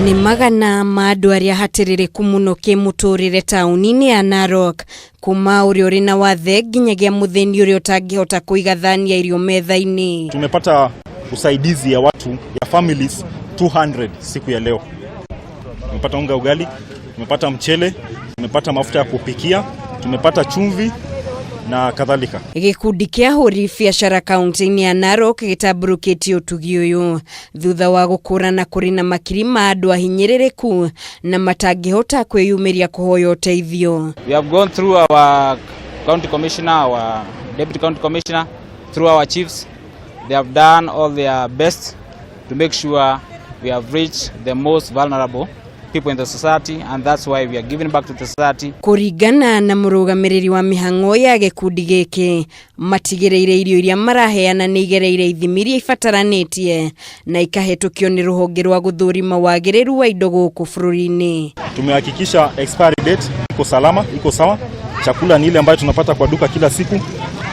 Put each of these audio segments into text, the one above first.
Nĩ magana ma andũ arĩa hatĩrĩrĩku mũno kĩmũtũrĩre taũni-inĩ ya Narok, kuma ũrĩa ũrĩ na wathe nginyagia mũthĩni ũrĩa ũtangĩhota kũiga thani ya irio metha-inĩ. Tumepata usaidizi ya watu ya families 200 siku ya leo. Tumepata unga ugali, tumepata mchele, tumepata mafuta ya kupikia, tumepata chumvi na kadhalika. Gĩkundi kĩa ahũri biacara kaunti-inĩ ya Narok gĩtambũrũkĩtie ũtugi ũyũ thutha wa gũkũrana kũrĩ na makiri ma andũ ahinyĩrĩrĩku na matangĩhota kwĩyumĩria kũhoya ũteithio. We have gone through our county commissioner, our deputy county commissioner, through our chiefs. They have done all their best to make sure we have reached the most vulnerable people in the society, and that's why we are giving back to the society. Kũringana na mũrũgamĩrĩri wa mĩhang'o ya gĩkundi gĩkĩ, matigĩrĩire irio iria maraheana nĩ igereire ithimi iria ibataranĩtie na ikahĩtũkio nĩ rũhonge rwa gũthũrima wagĩrĩru wa indo gũkũ bũrũri-inĩ. Tumehakikisha expiry date iko salama, iko sawa. Chakula ni ile ambayo tunapata kwa duka kila siku.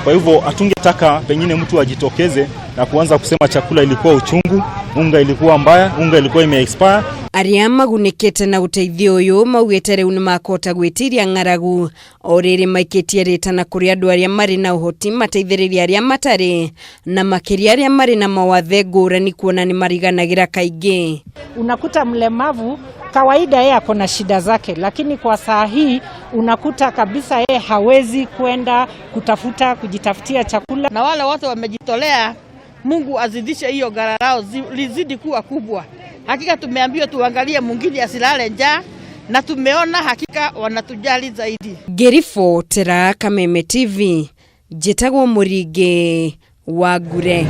Kwa hivyo hatungetaka pengine mtu ajitokeze na kuanza kusema chakula ilikuwa uchungu, unga ilikuwa mbaya, unga ilikuwa ime expire. Arĩa magunĩkĩte na ũteithio ũyũ maugĩte rĩu nĩmakũhota gwĩtiria ng'aragu o rĩrĩ maikĩtie rĩtana kũrĩ andũ arĩa marĩ na ũhoti mateithĩrĩrie arĩa matarĩ na makĩria arĩa marĩ na mawathe ngũrani kuona nĩ mariganagĩra kaingĩ. Unakuta mlemavu kawaida yeye ako na shida zake, lakini kwa saa hii unakuta kabisa yeye hawezi kwenda kutafuta kujitafutia chakula. Na wale wote wamejitolea, Mungu azidishe hiyo ghala lao lizidi kuwa kubwa. Hakika tumeambiwa tuangalie mwingine asilale njaa, na tumeona hakika wanatujali zaidi. Ngĩribotera Kameme TV, njĩtagwo Mũringĩ wa Ngure.